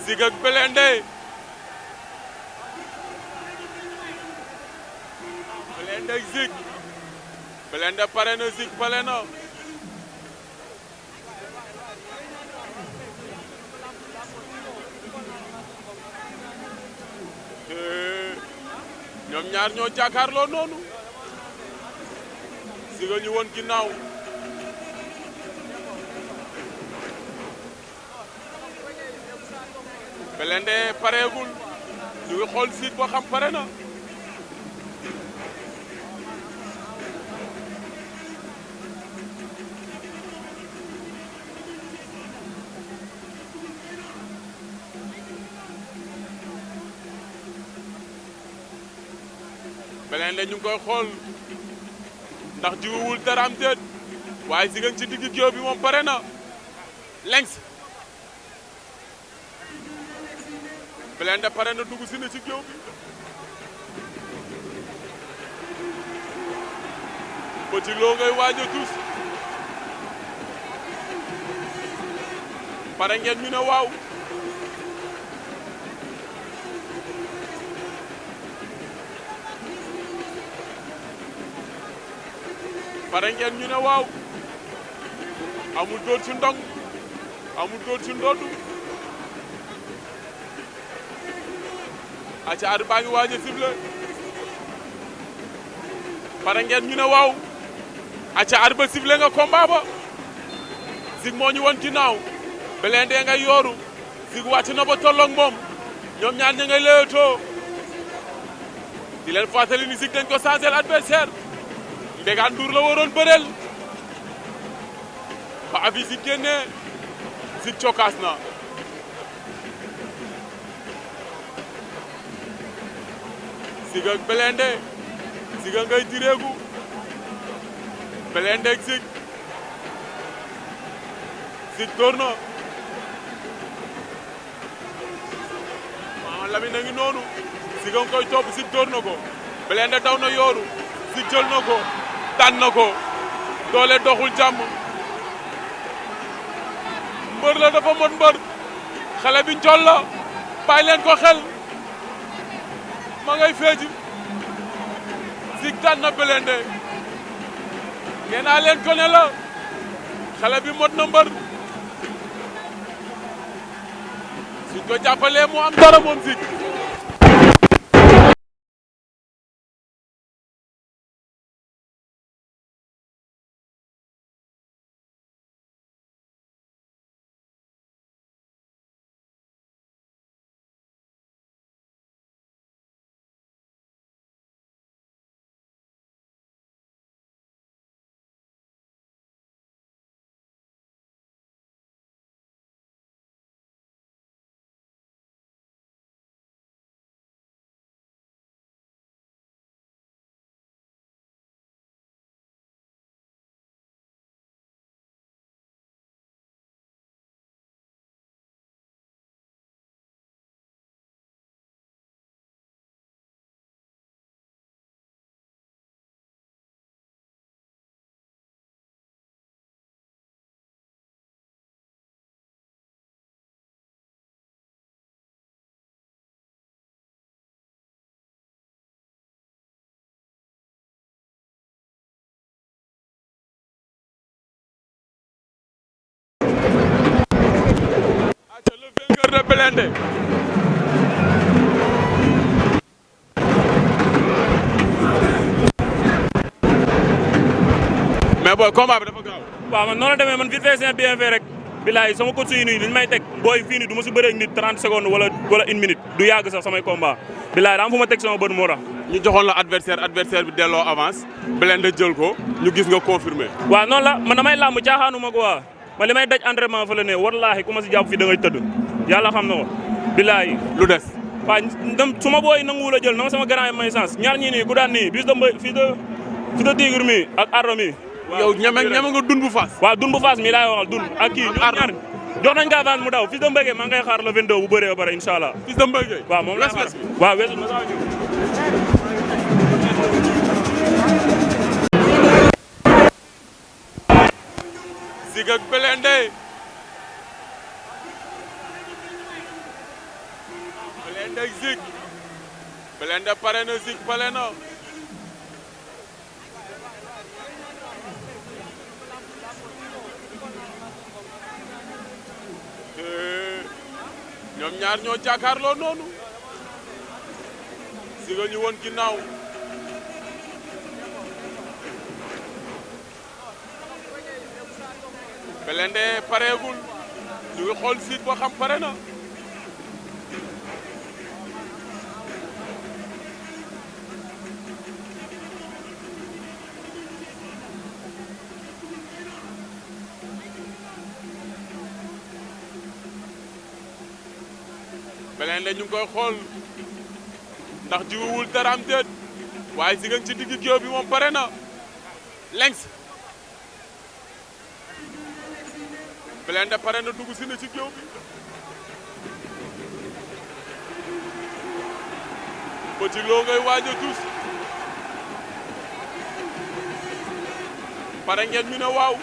Zik ak Blindé Blindé ak Zik Blindé pare na Zik pare na ñoom ñaar ñoo jàkkaarloo noonu Zik a ñu woon ginnaaw Blindé pareegul ñu ngi xool Zik boo xam pare na Blindé ñu ngi koy xool ndax jiwuwul dara am déet waaye Zik a ngi ci digg géew bi moom pare na lengs Blindé pare na dugg si na ci géew bi Petit Lo ngay waaj a tus pare ngeen ñu ne waaw pare ngeen ñu ne waaw amul dóor ci ndong amul dóor ci ndoddu aca ar baa ngi waaj a sifflé pare ngeen ñu ne waaw aca ar ba sifflé nga combat ba Zik moo ñu won ginnaaw Blindé ngay yooru Zik wàcc na ba tolloog moom ñoom ñaar ña ngay leetoo di leen fàttali ni Zik dañ ko changé adversaire Mbégane Ndour la waroon bëreel ba avi Zik génnee Zik cokaas na Zik ak Blindé Zik a ngay direegu Blindé ak Zik Zik door na Lamine a ngi noonu Zik a ngi koy topp Zik door na ko Blindé daw na yooru Zik jël na ko daan na ko doole doxul jàmm mbër la dafa mot mbër xale bi njool la bàyyi leen ko xel ma ngay feeji Zik daan na Blindé nee naa leen ko ne la xale bi mot na mbër suñ ko jàppalee mu am dara moom Zik le vainqueur de Blindé mais booy combat bi dafa gaaw waaw man noonu la demee man vite fait c'est bien fait rek bilaay sama coach yi nii dañu may teg booy fii nii du ma si bëree ak nit 30 secondes wala une minute du yàgg sax samay combat bilaay daa am fu ma teg sama bët moo tax ñu joxoon la adversaire bi delloo avance Blindé jël ko ñu gis nga confirmé waaw noonu la man damay làmb caaxaanu ma ko waa man li may daj entraînement fa la ne wallaahi ku ma si jàpp fii da ngay tëdd yàlla xam na ko bilaay lu des waaw dem su ma booy nanguwul a jël na ma sama grand yi may sens ñaar ñii nii ku daan nii bis de mbay fii de tigre mi ak ardo mi yow ñeme nga dun bu faas waaw dun bu faas mi laay waxal dun ak kii ñoom ñaar jox nañ ko avance mu daw fils de Mbaye maa ngay xaar le 22 bu bëree ba pare incha allah fils de Mbaye waaw moom la xaar waaw weesu na saa Zik ak Blindé Blindé ak Zik Blindé pare na Zik pare na ñoom ñaar ñoo jàkkaarloo noonu Zik a ñu woon ginnaaw Blindé pareegul ñu ngi xool Zik boo xam pare na Blindé ñu ngi koy xool ndax jiwuwul dara am déet waaye Zik a ngi ci digg géew bi moom pare na lengs Blindé pare na dugg si na ci géew bi Petit Lo ngay waaj a tuus pare ngeen ñu ne waaw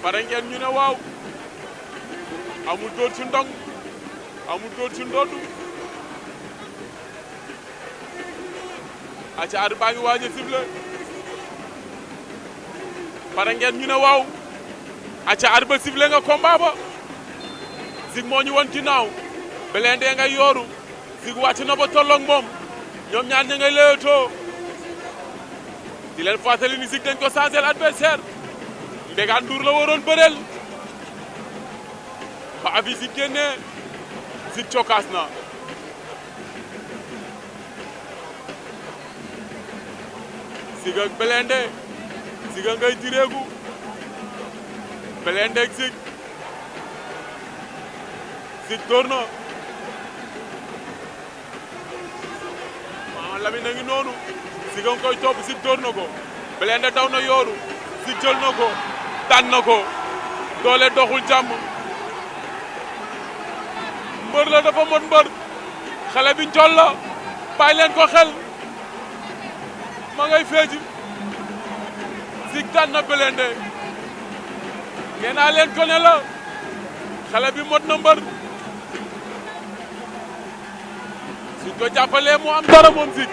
pare ngeen ñu ne waaw amul dóor ci ndong amul dóor ci ndoddu aca ar baa ngi waaj a sifflé pare ngeen ñu ne waaw aca ar ba sifflé nga combat ba Zik moo ñu won ginnaaw Blindé ngay yooru Zik wàcc na ba tolloog moom ñoom ñaar ña ngay léewtoo di leen fàttali ni Zik dañ ko changé l'adversaire Mbégane Ndour la waroon bëreel ba avi Zik génnee Zik cokaas na Zik ak Blindé Zik a ngay direegu Blindé ak Zik Zik door na Lamine a ngi noonu Zik a ngi koy topp Zik door na ko Blindé daw na yooru Zik jël na ko daan na ko doole doxul jàmm mbër la dafa mot mbër xale bi njool la bàyyi leen ko xel ma ngay feeji Zik daan na Blindé nee naa leen ko ne la xale bi mot na mbër suñ ko jàppalee mu am dara moom Zik